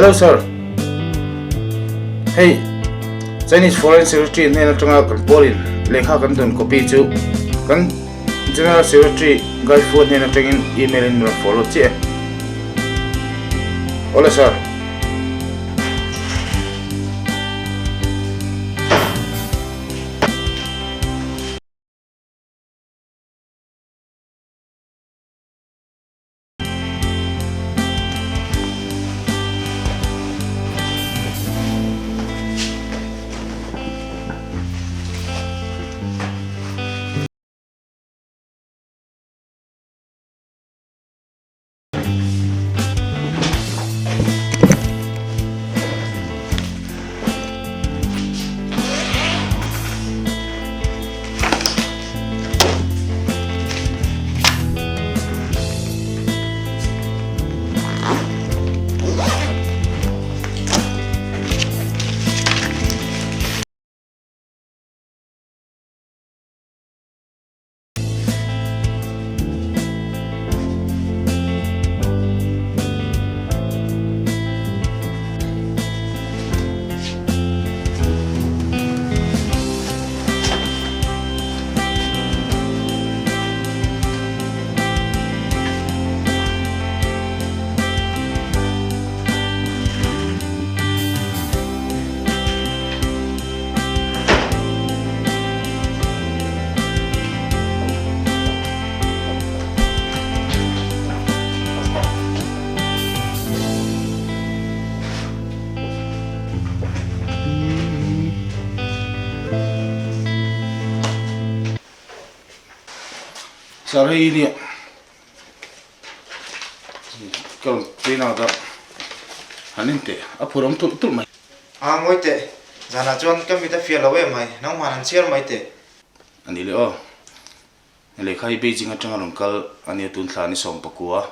Hello sir. Hei Chinese Foreign Secretary hnen atanga kan pawlin lehkha kan dawn copy chu kan General Secretary Guy Fu hnen atangin email in min rawn forward chiah e. Awle sir. Sir hei nia ka rawn clean out a han en teh a phur awm tulh tulh mai. A ngawi teh, zanah chuan ka mit a fiah lo em mai, nangmah an chhiar mai teh. A ni leh aw, lehkha hi Beijing atanga rawn kal a nia tun thla ni 19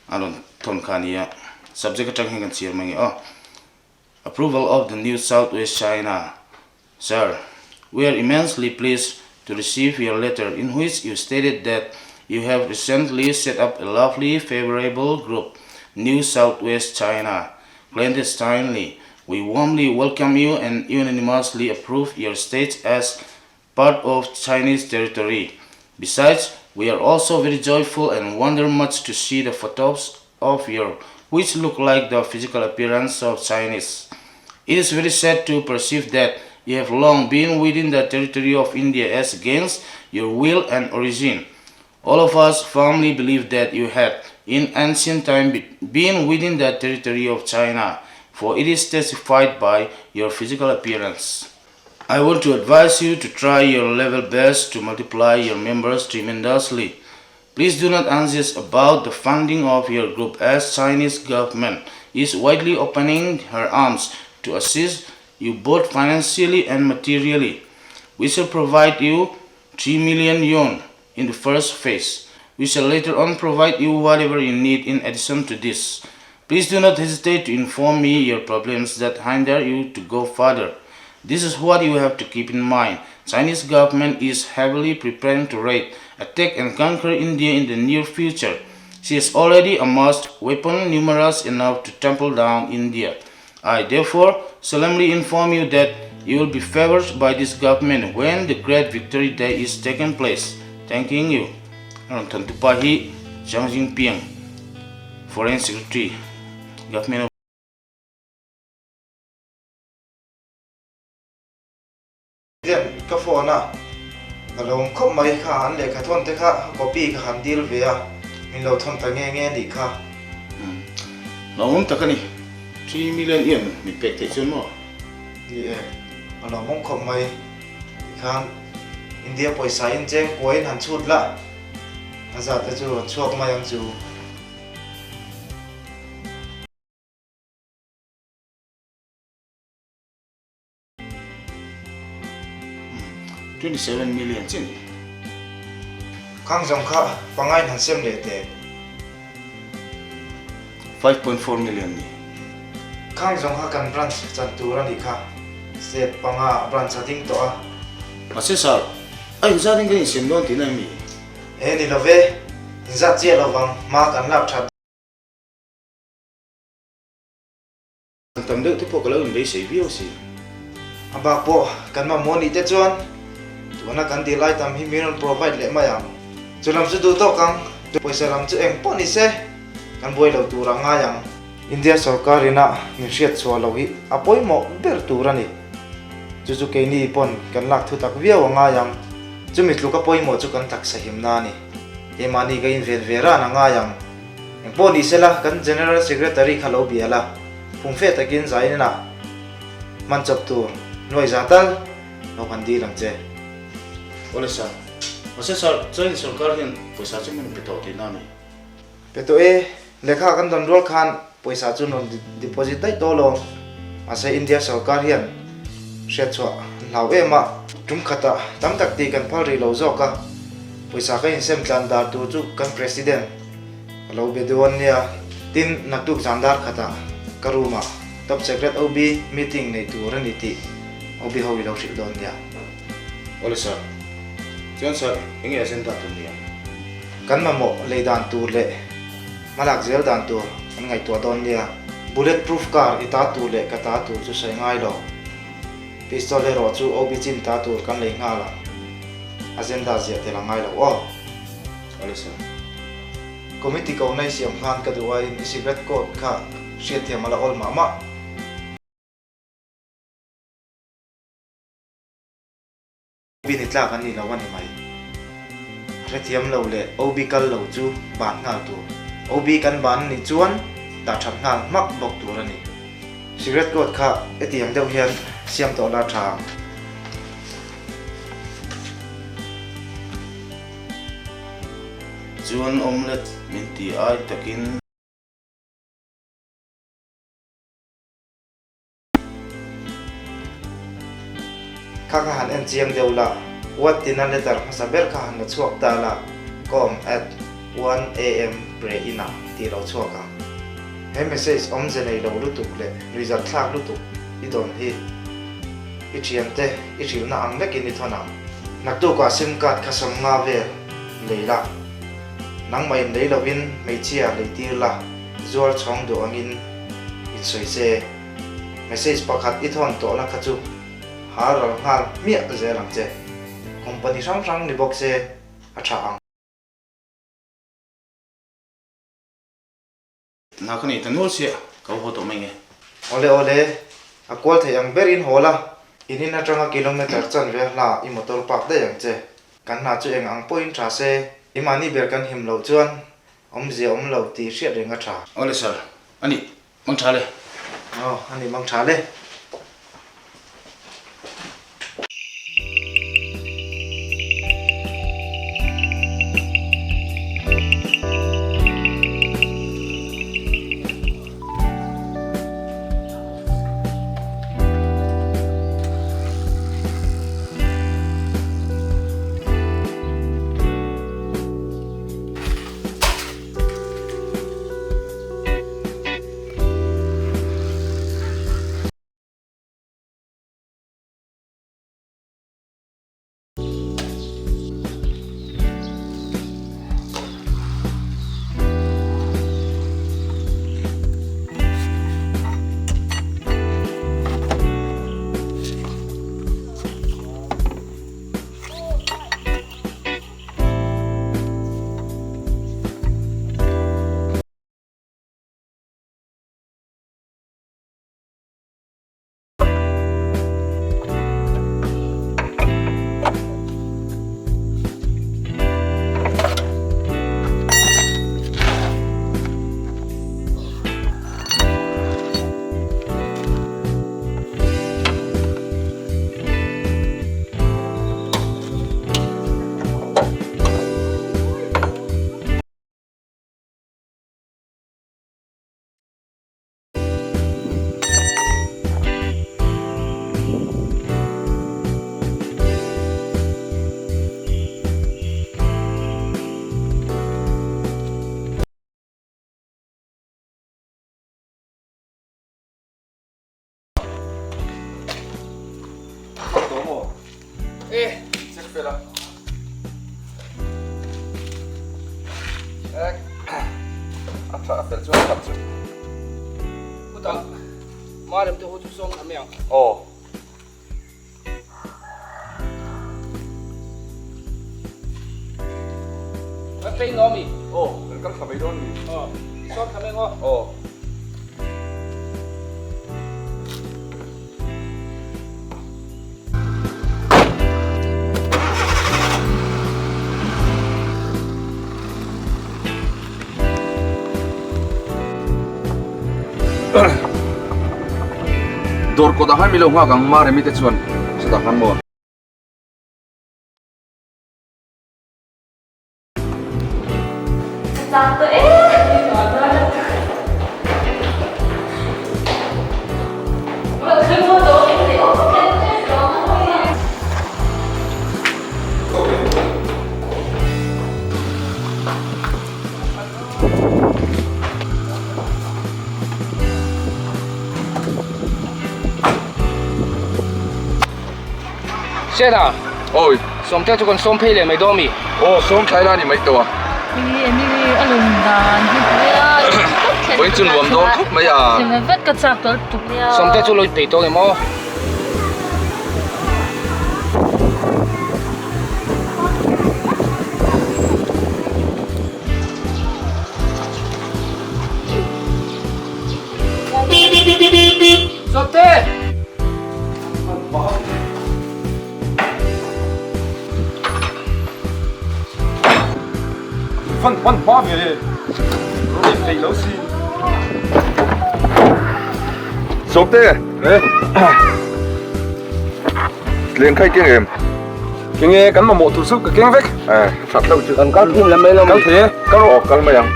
a rawn thawn kha a nia, subject atang hian kan chhiar mai nge aw. Approval of the new South West China Sir, we are immensely pleased to receive your letter in which you stated that you have recently set up a lovely favorable group, New Southwest China. Clandestinely, we warmly welcome you and unanimously approve your state as part of Chinese territory. Besides, we are also very joyful and wonder much to see the photos of your which look like the physical appearance of Chinese. It is very sad to perceive that you have long been within the territory of India as against your will and origin. All of us firmly believe that you had, in ancient time, been within the territory of China, for it is testified by your physical appearance. I want to advise you to try your level best to multiply your members tremendously. Please do not anxious about the funding of your group as Chinese government is widely opening her arms to assist you both financially and materially. We shall provide you 3 million yuan in the first phase. We shall later on provide you whatever you need in addition to this. Please do not hesitate to inform me your problems that hinder you to go further. This is what you have to keep in mind. Chinese government is heavily preparing to raid, attack and conquer India in the near future. She has already amassed weapons numerous enough to trample down India. I therefore solemnly inform you that you will be favored by this government when the great victory day is taken place. Thanking you. A rawn thawn tupa hi Zhang Jinping, Foreign Secretary, Government of. Hian ka phone a, ka lo awm khawp mai kha an lehkha thawn te kha copy ka han dil ve a, min lo thawn ta nge nge anih kha. Umm lawmawm tak a ni, 3 million ian min pek theih chuan maw? Ni e, a lawmawm khawp mai, tikhan India pawisa in cheng kuain han chhut la, a zat te chu rawn chhuak mai ang chu. 27 million chin. Khang zawng kha pangain han sem leh teh. 5.4 million ni. Khang zawng kha kan branch chan tur a nih kha. State panga branch a ding tawh a. Mahse sir, a inzat in kan insem dawn tihna em ni? E ni lo ve, inzat chiah lovang, hma kan lak that. Tam deuh te pawh ka lo inbeisei viau si. A bak pawh kan mamawh nih te chuan tuna kan dil lai tam hi min rawn provide leh mai ang. Chu lam chu duh tawk ang, pawisa lam chu eng pawh ni se kan buai lo tur a ngai ang. India sorkar ina min hriat chhuah loh hi a pawimawh ber tur a ni. Chu chu keini pawn kan lak thu tak viau a ngai ang. Chumi tluka pawimawh chu kan taksa himna a ni. Keimahni ka inven ve ran a ngai ang. Engpawh ni sela kan General Secretary kha lo bia la, phungfe takin zain inah hman chawp tur nuai za tal lo han dil ang che. Awle sir. Mahse sir, China sorkar hian pawisa chu min pe tawh tihna a ni. Pe tawh e, lehkha kan dawn rual khan pawisa chu rawn deposit daih tawh lo. Mahse India sorkar hian hriatchhuah an hlau em a, tum khatah tam tak tih kan phal rih lo zawk a, pawisa ka insem tlan dar tur chu kan President, Ka lo be dawn nia. Tin, naktuk zan dar khatah ka room ah Top Secret OB meeting neih tur a ni tih OB ho i lo hrilh dawn nia. Awle sir. Chuan sir, enge agenda tur nia? Kan mamawh lei dan tur leh hmalak zel dan tur kan ngaihtuah dawn nia. Bullet proof car i ta tur leh ka ta tur chu sawi ngai lo. Pistol erawh chu OB chin ta tur kan lei nghal ang. Agenda ziah tel a ngai lo aw. Awle sir. Committee ko nei siam khan ka duh aiin i secret code kha hriatthiam a la awl mah mah. OB ni tlak an ni lo a ni mai. A hrethiam lo leh OB kal lo chu ban nghal tur. OB kan ban a nih chuan dah that nghal hmak bawk tur a ni. Secret code kha hetiang deuh hian siam tawh la tha ang. Chuan omelette min ti ai takin. Kha kha han en chiang deuh la, what tina letter hmasa ber kha han la chhuak ta la, com at 1am pre inah tih lo chhuak ang. He message awmze nei lo lutuk leh result thlak lutuk i dawn hi i thiante i hrilhna ang lekin i thawn ang. Naktukah sim card kha 50 vel lei la, nangmah in lei lovin hmeichhia lei tir la, zuar chhawng duh angin insawi se. Message pakhat i thawn tawhna kha chu hal ral nghal hmiah zel ang che. Company hrang hrang ni bawk se a tha ang. Na ka nei ta nual sia, ka haw tawh mai nge. Awle awle, a kual theih ang berin haw la, in in atanga kilometer chanve hla i motor park daih ang che. Kan hna chu eng ang pawhin tha se, i mahni ber kan him loh chuan awmzia awm lo tih hriat reng a tha. Awle sir, a nih mang tha le. Aw, a nih mang tha le. Marem te ho chu sawm thla mai ang. Aw. Kan phei ngawh mi? Aw, kan kal thla mai dawn mi. Aw, i sawm thla mai ngawh. Aw. Dawr kawtah khan milo nghak ang Maremi te chuan chutah khan maw. Ka chak tawh e. Sena! Oi! Sawmte chu kan sawm phei leh mai dawn mi? Aw, sawm thlai la ni mai tawh a. Emily, Emily, a lun dan hi Vawiin chu nuam dawn khawp mai a. Thlen vet ka chak tawlh tuk. Sawmte chu lo inpeih tawh em aw? Sawmte! Fan fan hma ve Ro peih lo si. Sawmte! Tleng khai keng em? Keng e, kan mamawh tur chu ka keng vek. Eh, that hlauh chu. Kan kal phum lam mai lo. Kal thei e, kal rawh. Aw, kal mai ang.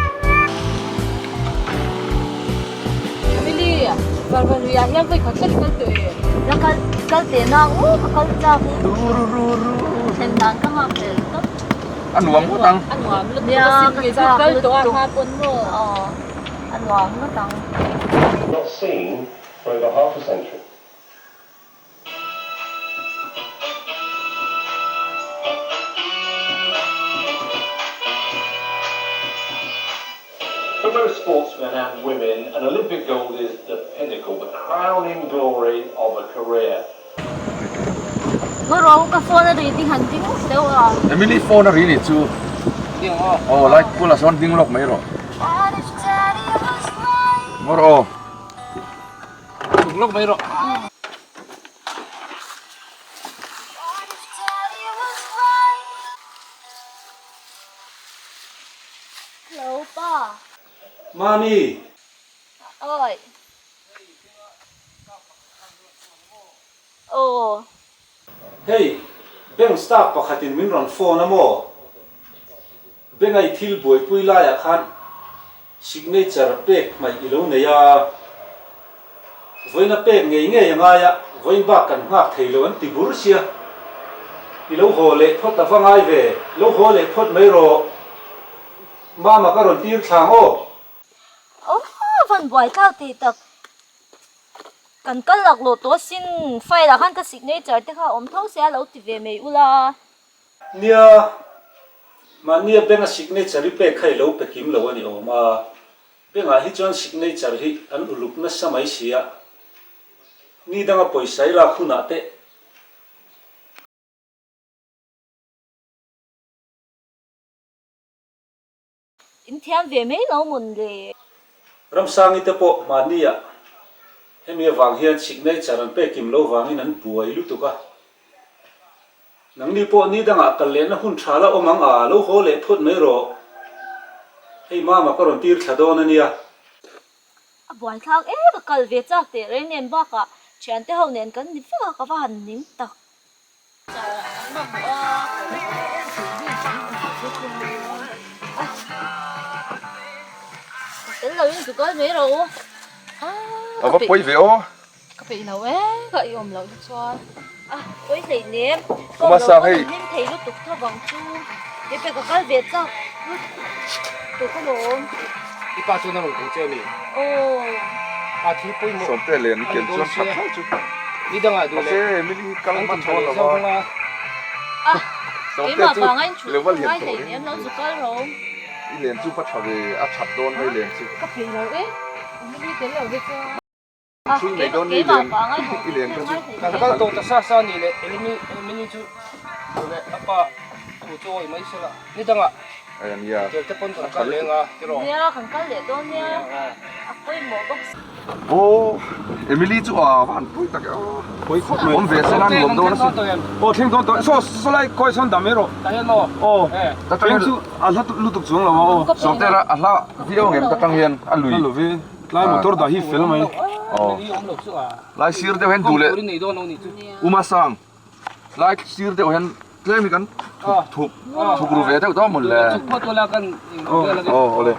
Emily, Varvanui ah hian vawi khat hlek kal tawh e. La kal, kal teh na u, ka kal chak u. Thlen dan ka nghak hlel tawp. A nuam ngawt ang. A nuam lutuk a sin ngei chu kal tawh a hma pawn maw. Aw, a nuam ngawt ang. Not seen for over half a century. For most sportsmen and women, an Olympic gold is the pinnacle, the crowning glory of a career. Ngaw rawh ka phone a ri ding han ding deuh a. Emily phone a ri nih chu. Ding aw. Aw light bulah sawn ding lawk mai rawh. Ngaw rawh aw. Chhuk lawk mai rawh. Hello pa. Mami. Oi. Aw. Hei, bank staff pakhatin min rawn phone a maw? Bengai thil buaipui laiah khan signature pek hmaih i lo nei a, vawiina pek ngei ngei a ngai a, vawiin bak kan nghak thei lo an ti bur sia. I lo haw leh phawt a va ngai ve, lo haw leh phawt mai rawh. Mama ka rawn tir thlang aw. Aw, van buai tlak tih tak. Kan kal laklawh tawh asin, file ah khan ka signature te kha a awm tho sia lo ti ve mai ula. Nia, mahnia bank-a signature i pek kha i lo pe kim lo a ni awm a, bank-ah hi chuan signature hi an uluk nasa mai si a, ni danga pawisa i lak hunah te. In thiam ve mai lo mawn le. Ramsangi te pawh mahnia hemi avang hian signature an pek kim lo vangin an buai lutuk a. Nangni pawh ni dangah kal lehna hun tha la awm ang a, lo haw leh phawt mai rawh. Hei mama ka rawn tir thla dawn a nia. A buaithlak e, ka kal ve chak teh reng nen bakah thiante ho nen kan ni vek a, ka va han ning tak. Tel lo in kal mai rawh u. A va pawi ve aw. Ka peih lo e, ka i awm loh te chuan. A pawi hlei nem. Ka awm loh pawn an hlim thei lutuk tho vang chu. Kei pawh ka kal ve chak lutuk alawm. I pa chuan a rawn kawng che a mi? Aw. A thil pawimawh Sawmte len ken chuan that tho chu. Ni dangah duh leh. Mahse Emily kal Kan hman ti tha dawn leh lo zawk va. anga. A, Sawmte keimah chu vanga in thut lo va lian ngai tawh hlei reng. nem lo zu kal ro. I len chu va tha ve, a that dawn mai len chu. Ka peih lo e, Emily tel lo te chuan. A, keimah vang a haw tih hi a ngai hlei Kan kal tawh ta sa sa nih leh Emily chu duh leh a pa thu chu awih mai se la, ni dangah hotel te pawn kan kal leng a tiraw? Nia, kan kal leh dawn nia, a pawimawh bawk si. Aw, Emily chu a va han pawi tak e aw. Pawi khawp mai. Awm ve se la nuam dawn asin. Aw thleng dawn tawh, saw saw lai khawi sawn dam mai rawh. Aw, thleng chu a hla lutuk chuang lo a aw. Sawmte a hla viau ang em ta tang hian a lui. Hla lo ve. Tlai motor dah hi fel mai. Aw. Lai sir deuh hian duh leh Uma Sang. Lai sir deuh hian tlem hi kan thup thup thup ru ve deuh dawn mawn le. Aw awle.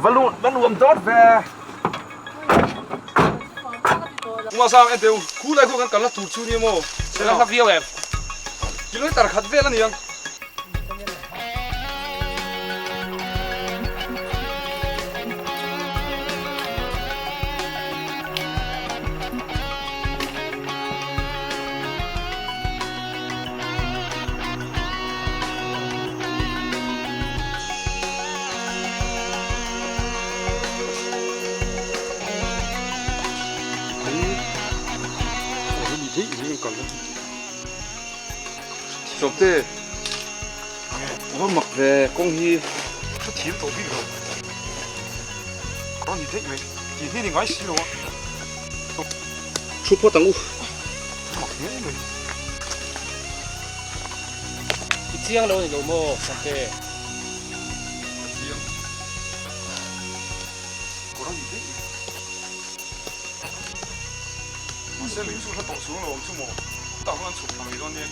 Va lu va nuam dawt ve. Uma Sang en teu khu lai khu kan kal la tur chu nia maw. Sela hla viau em. Kilometer khat vel a ni ang. Sawmte, a va mak ve kawng hi. Ka thiam tawh bik lo. Ka rawn ni daih mai. Tih hi ni ngai si lo a. Thu phawt ang u. A mak hle mai. I chiang lo a ni lo maw Sawmte? Ka chiang. Ka rawn ni daih mai. Mahse lui chu hla tawh chhung lo awm chu maw? Tah huan chhuk thla mai dawn nia.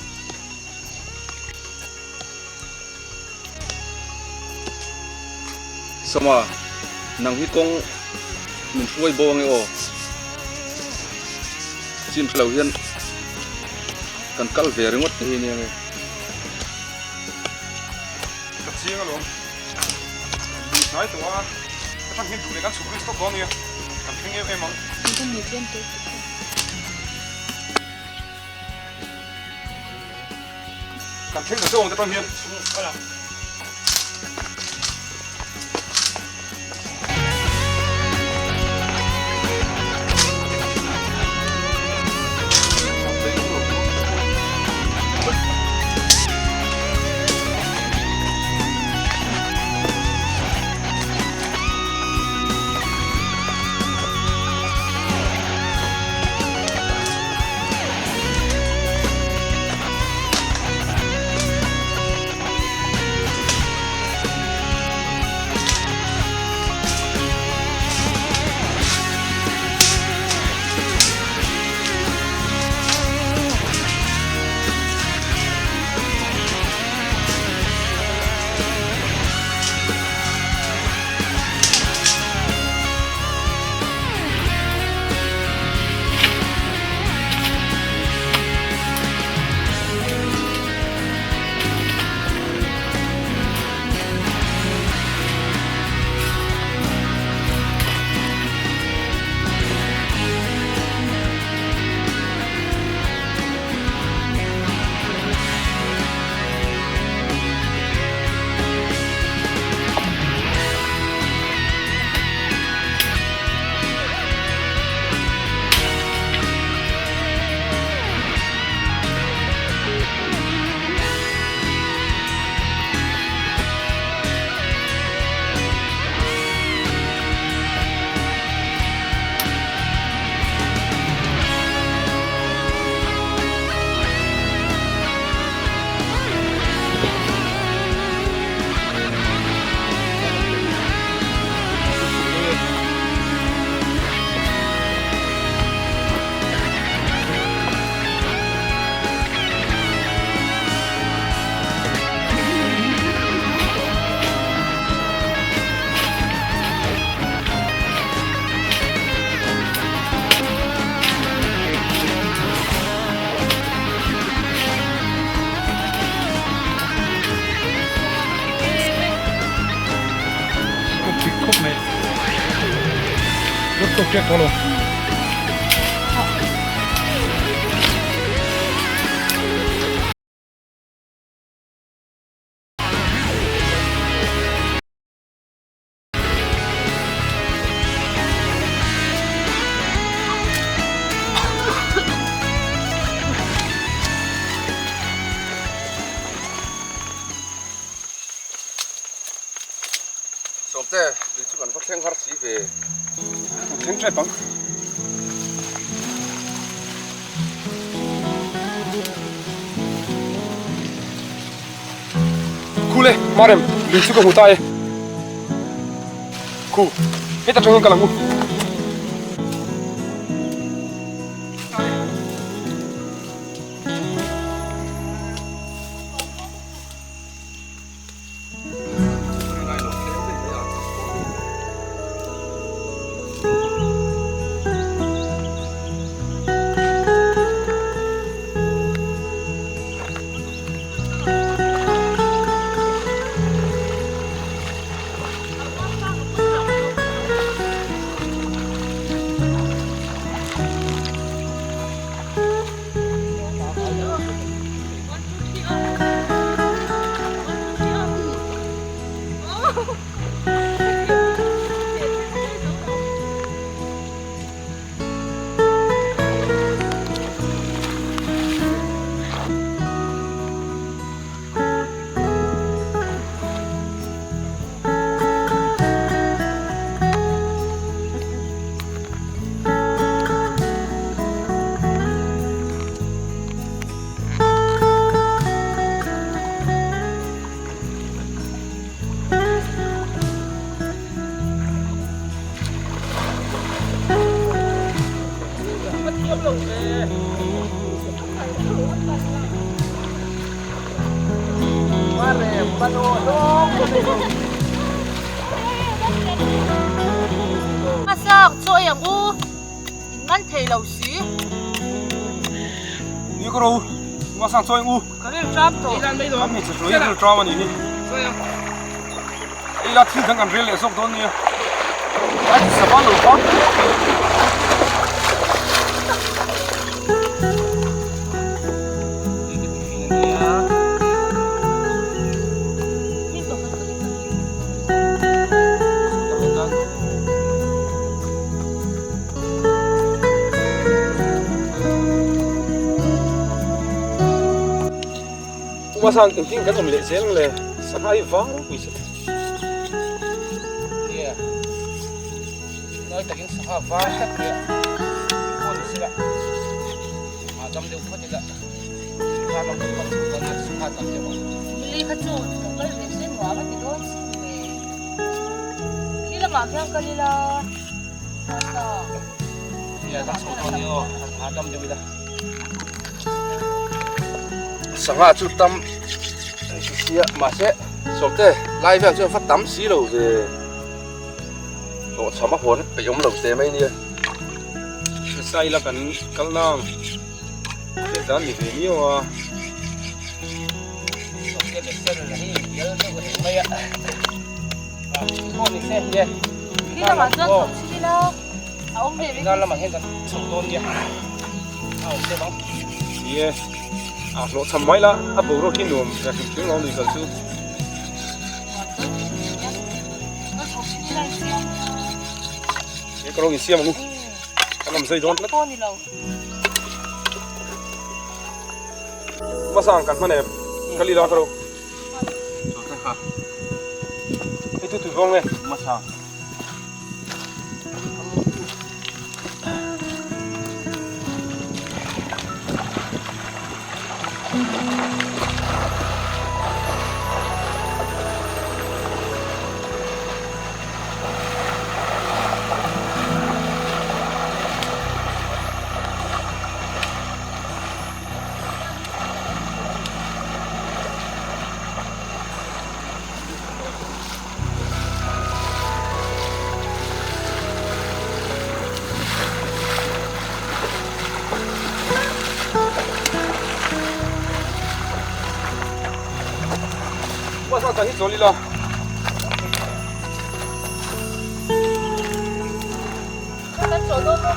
Sawma, nang hi kawng min hruai bo ange aw. Chin hre lo hian kan kal ve ringawt te hi nia nge. Ka chiang alawm. Lui hnai tawh a, ka tang hian duh leh kan chhuk risk tawp dawn nia. Kan thleng em em ang. Kan thleng ta zawng te pawh hian Sawmte, lui chu kan va thleng har si ve. Kan thleng tep ang. Khu le, Marem, lui chu ka hmu ta e. Khu, heta tang hian ka lang u. Masak chaw ei ang u, in man thei lo si. Ni ka ro u, Masak chaw ei ang u. Ka ril tram tawh. Kan hmeichhe hruai ril tram a nih hi. Ei la thil dang kan rel leh zawk dawn nia. A ti sa bal lo kha. Umasang engtin kan awm leh zel ang le sangha hi vang ropui si. Nia nawi takin sangha var tlat mai a pawh ni sela hahdam deuh phawt ila sangha lam kan pan chho dawn a sangha tam deuh ang. Mili kha chu lo kal ve se nuam a ti dawn sin ve. Khi lamah khian kal ila nasa. Nia kan chho dawn nia aw hahdam deuh ila. Sangha chu tam ti sia mahse sawmte lai vel chuan va tam si lo ve hlawhchham a hawn peih awm lo te mai nia. Sai la kan kal nang hriat dan ni ve miau a. Sawmte leh sen la hi bial deuh reng mai a. Pawh ni se hian. Khi lamah chuan chho chhin ila. A awm ve Nga lamah hian kan chho dawn nia. A awm deuh ang. Ni e. A hlawh cham mai la, a boruak hi nuam ka hrim hrim lo lui kal chu. He ka rawng insiam ang u. Kan awm zai dawn tlat. Hmasang kan hman em? Ka lila ka ro. Hei tu tui vawng nge? Hmasang. Hi chawl ila. Kan chawl dawn maw?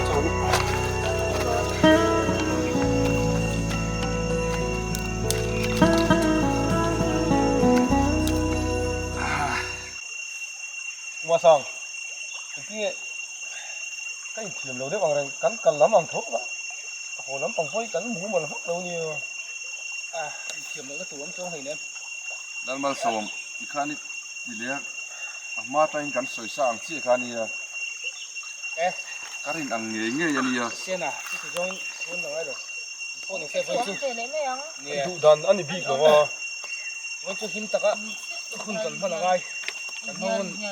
Chawl. Umasang, engtinge ka inthiam lo deuh ang reng, kan kal lam ang tho a, haw lam pang pawh hi kan mumal vak lo nia. A, inthiam lohna tur awm chuang hleinem. Lalmalsawm, tikhan i ti leh a. A hma atangin kan sawi sa ang chiah kha a nia. Ka rin ang ngei ngei a nia. Sena, chuti zawngin khawn la ngai lo. Pawh ni se vawi chu. Nia. Duh dan a ni bik lo a. Vawi chu him taka hun kan hman a ngai. Kan hma hun. Kan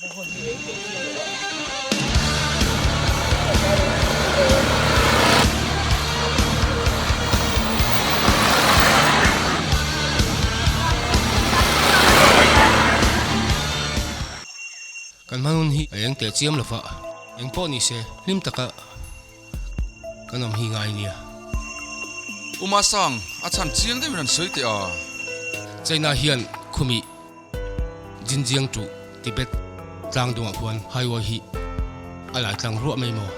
hma hun hi eng thei chiang lo a. Kan hmanun hi a eng teh chiam lova, eng pawh ni se hlim taka kan awm hi ngai nia. U Masang, a chhan chiang deuhin an sawi teh a. China hian khumi Jinjiang to Tibet tlang dungah khuan highway hi a lai tlang ruah mai maw?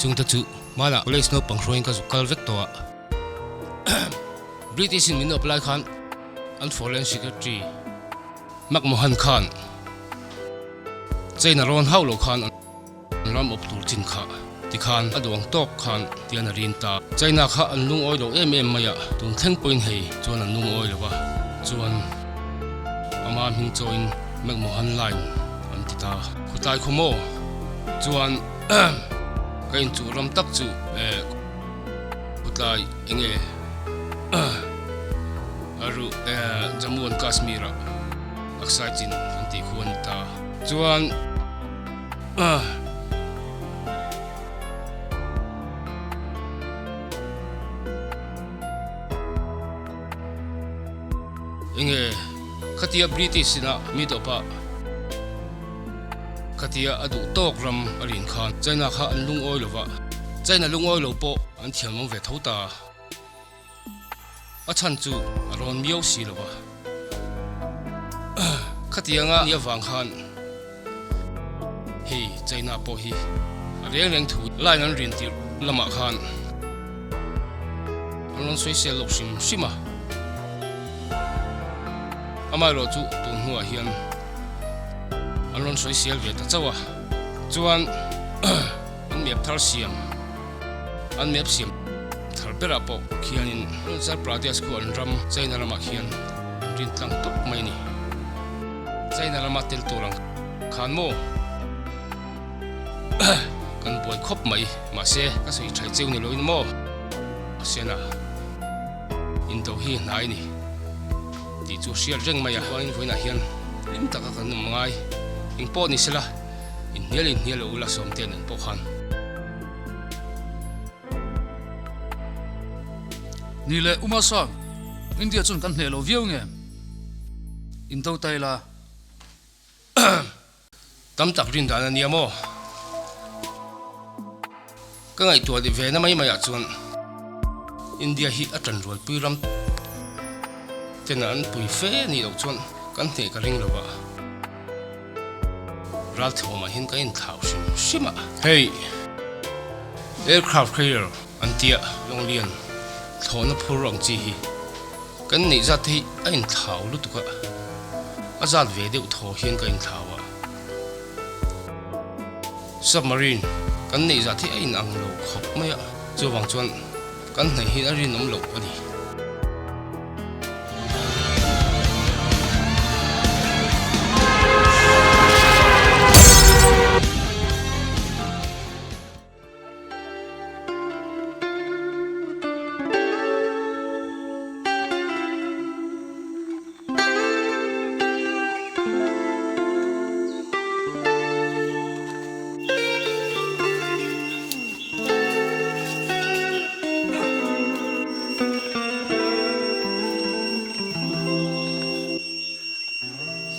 Chungte chu hmanah college naupang hruaiin ka zuk kal vek tawh a. British in min awp lai khan an foreign secretary McMahon khan China rawn hauh loh khan an ram awp tur chin kha tikhan a duang tawk khan tian a rin ta. China kha an lungawi lo em em mai a, tun thleng pawhin hei chuan an lungawi lo a, chuan ama hming chawiin McMahon Line an ti ta. Khutlai khaw maw? Chuan ka inchuh ram tak chu khutlai enge a ruh Jammu and Kashmir ah Aksai Chin an tih khu a ni ta. Chuan Enge khatia British ina mi tawpa khatia a duh tawk ram a rin khan China kha an lungawi lova, China lungawi lo pawh an thiam awm ve tho ta. A chhan chu a rawn miau si lo va. Khatianga ni avang khan hei China pawh hi a reng reng thu line an rin tirh lamah khan an rawn sawisel loh hrim hrim a. Amaherawh chu tun hnuah hian an rawn sawisel ve ta chauh a. Chuan an map thar siam. An map siam thar berah pawh khianin Arunachal Pradesh khu an ram China ramah khian an rin tlang tawp mai a ni. China rama tel tur ang khan maw kan buai khawp mai mahse ka sawi thai cheu ni loin maw Sena indo hi hnai a ni tih chu hriat reng mai a. Chuanin vawiinah hian hlim taka kan awm ngai engpawh ni sela inhnial inhnial lo ula sawmte nen pawh khan. Ni leh Uma Sang, India chuan kan hneh lo viau nge? Indo ta ila. Tam tak rin dan a nia maw? Ka ngaihtuah leh ve na mai maiah chuan India hi a tanrualpui ram tena an pui fe a nih loh chuan kan hneh ka ring lo a. Ralthlawmah hian ka inthlau hrim hrim a. Hei aircraft carrier an tia Lawnglian thlawhna phur ang chi hi kan neih zat te hi a inthlau lutuk a, a zat ve deuh thaw hian ka inthlau a. Submarine kan neih zat hi a inang lo khawp mai a, chuvang chuan Kan hnaih hi a rinawm loh a ni.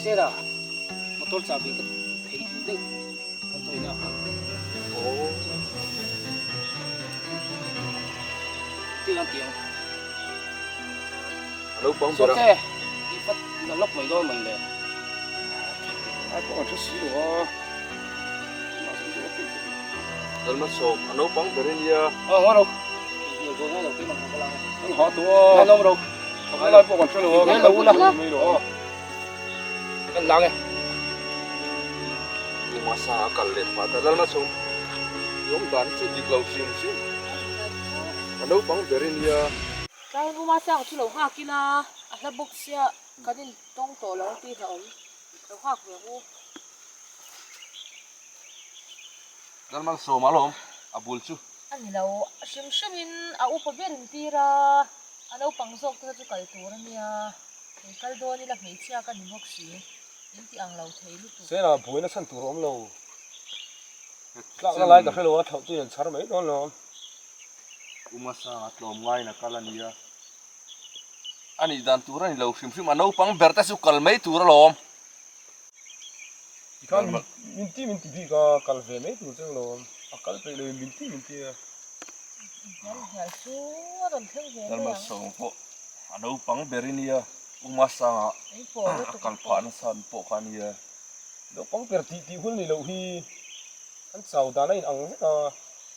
Sera motor chahbi ka thei deuh kan chawina kha. Oh. Tiang tiang. Alo pang bera. Sote, i fat na lok mai dawn man le. Ai pawh an hre si lo a. Lalmalsawm, a naupang ber i nia. Aw, ngaw ro. Kan hah tawh a. Ngaw ro. Thawk lai pawh kan hre lo a. Kan lo ula. Kan lang e. Umasa a kal leh phah ta. Lalmalsawm, i awm dan hi chu dik lo hrim hrim. A naupang ber i nia. Tlaiin Umasa ang chu lo nghak ila, a hla bawk sia kan intawng tawh lo ang tih hlauhawm. Lo nghak ve u. Lalmalsawma alawm a bul chu. A ni lo, hrim hrimin a upa ber in tir a, a naupang zawk te kha chu kal tur a nia, kei kal dawn ila hmeichhia ka ni bawk si, in ti ang lo thei lutuk. Sena buaina chhan tur a awm lo, tlakna lai ka hre lo a, thlauh tu in an chhar mai dawn lo. Uma Sanga tlawm ngaiin a kal a nia. A nih dan tur a ni lo hrim hrim, a naupang ber te chu kal mai tur alawm. Tikhan min ti min ti bik a, kal ve mai tur che alawm. A kal peih loin min ti min ti a. Hnial hnial chu a rawn thleng ve mai ang. Lalmalsawma pawh a naupang ber i nia, Uma Sanga a kal phah nasa pawh kha a nia. Naupang ber tih tih hun ni loh hi an chau dan a inang vek a.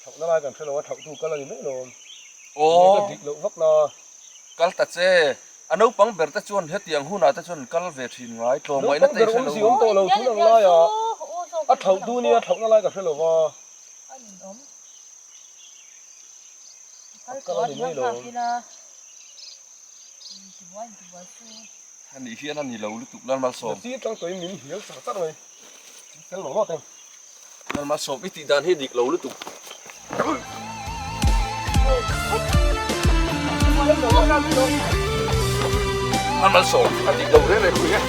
Thlauhna lai kan hre lo a, thlauhtu kal a ni mai lawm. Enge ka dik loh vak na. Kal ta che. A naupang ber te chuan hetiang hunah te chuan kal ve thin ngai, tlawmngaihna te i hre lo. Naupang ber awmzia awm tawh lo tun ang laia a thlauhtu nia thlauhna lai ka hre lo va. A kal a ni mai lawm. A nih hian a ni lo lutuk Lalmalsawm. Na sir tang tawhin min hnial char char mai. Fel lo lawt em. Lalmalsawm i tih dan hi dik lo lutuk. Lalmalsawm a dik lo reng reng hui e.